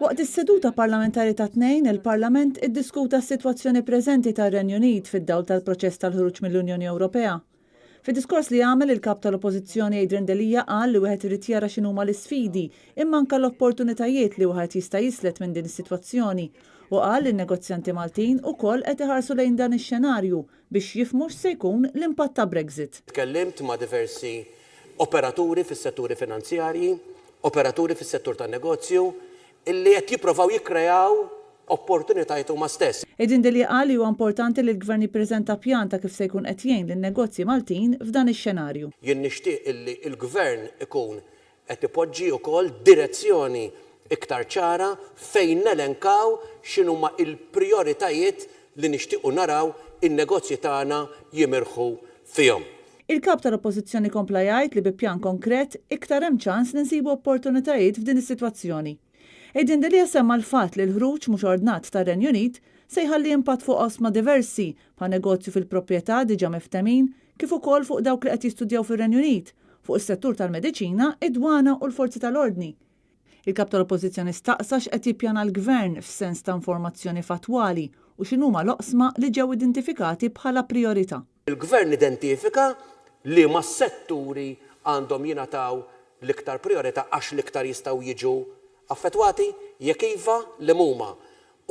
Waqt is-seduta parlamentari tat-Tnejn, il-Parlament iddiskuta s-sitwazzjoni preżenti tar-Renju Unit fid-dawl tal-proċess tal-ħruġ mill-Unjoni Ewropea. Fid-diskors li għamel, il-Kap tal-Oppożizzjoni Adrian Delia qal li wieħed irid jara x'inhuma l-isfidi imma anke l-opportunitajiet li wieħed jista' jislet minn din is-sitwazzjoni u qal li n-negozjanti Maltin ukoll qed iħarsu lejn dan ix-xenarju biex jifhmu x'se jkun l-impatt ta' Brexit. Tkellimt ma' diversi operaturi fis-setturi finanzjarji, operaturi fis-settur tan-negozju illi qed jipprovaw jikkreaw opportunitajiet huma stess. Adrian Delia qal li huwa importanti li l-Gvern jippreżenta pjan ta' kif se jkun qed jgħin lin-negozji Maltin f'dan ix-xenarju. Jien nixtieq illi l-Gvern ikun qed ipoġġi wkoll direzzjoni iktar ċara fejn nelenkaw x'inhuma l-prijoritajiet li nixtiequ naraw in-negozji tagħna jimirħu fihom. Il-Kap tal-Oppożizzjoni kompla jgħid li bi pjan konkret iktar hemm ċans li nsibu opportunitajiet f'din is-sitwazzjoni. Adrian Delia semma l-fatt li l-ħruġ mhux ordnat tar-Renju Unit se jħalli impatt fuq oqsma diversi bħal negozju fil-proprjetà diġà miftemin kif ukoll fuq dawk li qed jistudjaw fir-Renju Unit, fuq is-settur tal-mediċina, id-dwana u l-forzi tal-ordni. Il-Kap tal-Oppożizzjoni staqsa x'qed jippjana l-Gvern f'sens ta' informazzjoni fattwali u x'inhuma l-oqsma li ġew identifikati bħala prijorità. Il-Gvern identifika liema setturi għandhom jingħataw l-iktar prijorità għax l-iktar jistgħu jiġu affettwati? Jekk iva, liema huma?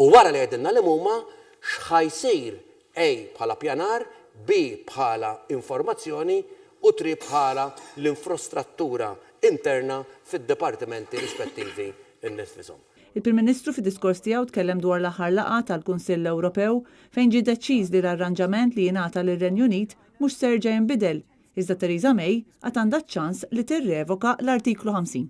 U wara li jgħidilna liema huma, x'ħa jsir A bħala pjanar, B bħala informazzjoni u tri bħala l-infrostrattura interna fid-dipartimenti rispettivi nnifishom. Il-Prim Ministru fid-diskors tiegħu tkellem dwar l-aħħar laqgħa tal-Kunsill Ewropew fejn ġie deċiż li l-arranġament li jingħata lir-Renju Unit mhux se jerġa' jinbidel, iżda Theresa May għad għandha ċ-ċans li tirrevoka l-Artiklu 50.